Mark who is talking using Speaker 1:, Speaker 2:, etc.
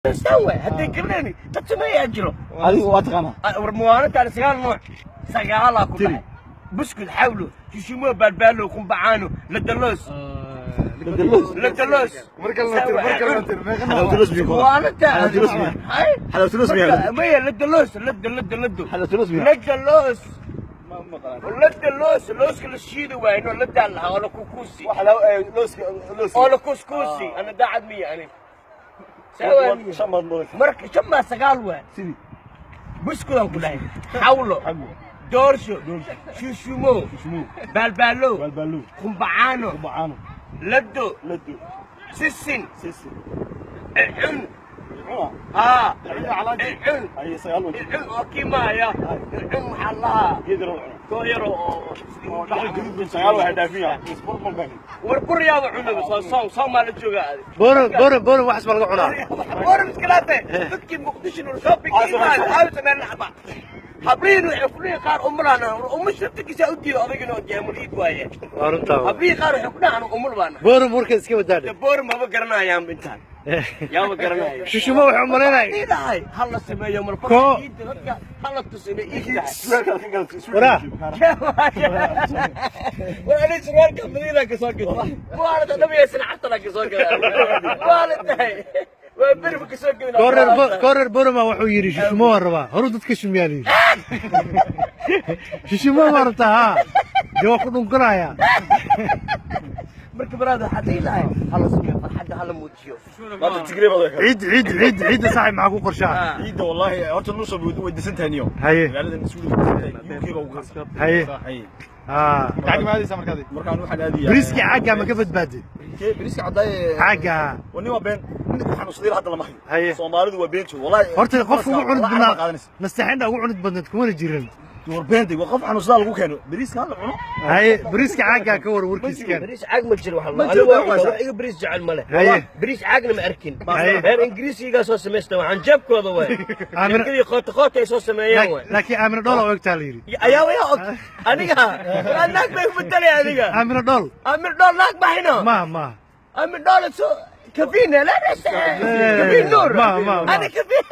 Speaker 1: Saan waay, hadday garanayni dad sameeyaa jiro.
Speaker 2: Adigu waa taqaanaa.
Speaker 1: War muwaanintaan sagaal nooc sagaalaa ku dhahay: buskud, xawlo, shishumo, baalbaalo, qumbacaano, ladaloos, ladaloos.
Speaker 2: Xalawtulos biyo.
Speaker 1: Muwaaninta.
Speaker 2: Xalawtulos biyo. Xalawtulos biyo.
Speaker 1: Maya, ladaloos, lada lada lado.
Speaker 2: Xalawtulos biyo.
Speaker 1: Ladaloos, lada loos, looska la shiidi waayno, ladaa lahaa oo la kukuusi oo la kuskuusi. Ana daacad miya ani? Marka shan baa sagaal waay. Buskudaan ku dhahay, xawlo, doorsho, shushumo, baalbaalo, qumbacaano, lado, sisin, cun. Haa, cun, cun oo kii maaya cun waxaa lahaa koo yaro oo war buryaaba cunaba soo soom soomaa la joogaa adi.
Speaker 3: Booro, booro, booro, waxaas baa laga cunaa.
Speaker 1: Booro miskilaafe dadkii Muqdisho nul shopping imaad aaw sameen laxba habriin waxay ku leeyihiin qaar umulaana umusha laftirkiisa u diido odagina oo jaamul iid waaye.
Speaker 3: Waa runtaa.
Speaker 1: Habriin qaar waxay ku dhahaan umul baana.
Speaker 3: Booro marka iska wadaadhe.
Speaker 1: Booro maba garanayaan, intaan yaaba garanaya.
Speaker 3: Shishumo wuxuu malaynaya.
Speaker 1: Iidahay hala sameeyo mal iidda dadka hala tusino iid tahay.
Speaker 3: Waraa.
Speaker 1: War ani surwaalka Madiina ka soo gado, waalada dhamaysan xataa ka soo gada, waala tahay waa beri ka soo gada.
Speaker 3: Koreer koreer Boroma wuxuu yidhi shishumo waan rabaa, horu dadka shumiyaa la yidhi. Shishumo waan rabtaa, haa, dee waa ku dhunkanaya.
Speaker 1: Marka baraada waxaa dhihi lahay hala sameeyo farxadda, hala muujiyo.
Speaker 3: Ciid, ciid, ciid, ciidda saaxib maxaa ku qorshaa?
Speaker 2: Ciidda wallahi horta nusoo way disan tahay niyo. Magaalada Suuliga UK baa ugu qarsan.
Speaker 3: Haye, haa.
Speaker 2: Markaan waxaan aadayaa.
Speaker 3: Bariiskii caagga ma ka badbaaday?
Speaker 2: Kee bariiska cadaaye?
Speaker 3: Caagga.
Speaker 2: Wani waa been, nin ku xanuunsaday hadda lama hayo. Soomaalidu waa beento wallahi.
Speaker 3: Horta qofka ugu cunid
Speaker 2: Lacag baa
Speaker 3: badnaa
Speaker 2: qaadanaysa.
Speaker 3: Nasteexinta ugu cunid badneed kumana jirin.
Speaker 2: War beentay, waa qof xanuunsadaa lagu keeno bariiska hala cuno.
Speaker 3: Haye, bariiska caagga ka war warkiiskan.
Speaker 1: Bariis caag ma jiro. Waxa
Speaker 2: Ma jiro,
Speaker 1: wax
Speaker 2: waa
Speaker 1: iga bariis jecel male. Bariis caagna ma arkin. Reer Ingiriisigaa soo samaysta, waxaan jeebkooda waay. Shirkadii qoota qoota ay soo sameeyeen waay.
Speaker 3: Laakiin Aamina Dhool oo egtaa la yidhi.
Speaker 1: Ayaa ayaa og aniga waa naag bay ku bedelay aniga.
Speaker 3: Aamina Dhool.
Speaker 1: Amir Dhool naag baxino.
Speaker 3: Maaha, maaha.
Speaker 1: Amir Dhool soo kafiin la kafiin nuur.
Speaker 3: Ma, ma, ma.
Speaker 1: Ana kafiin.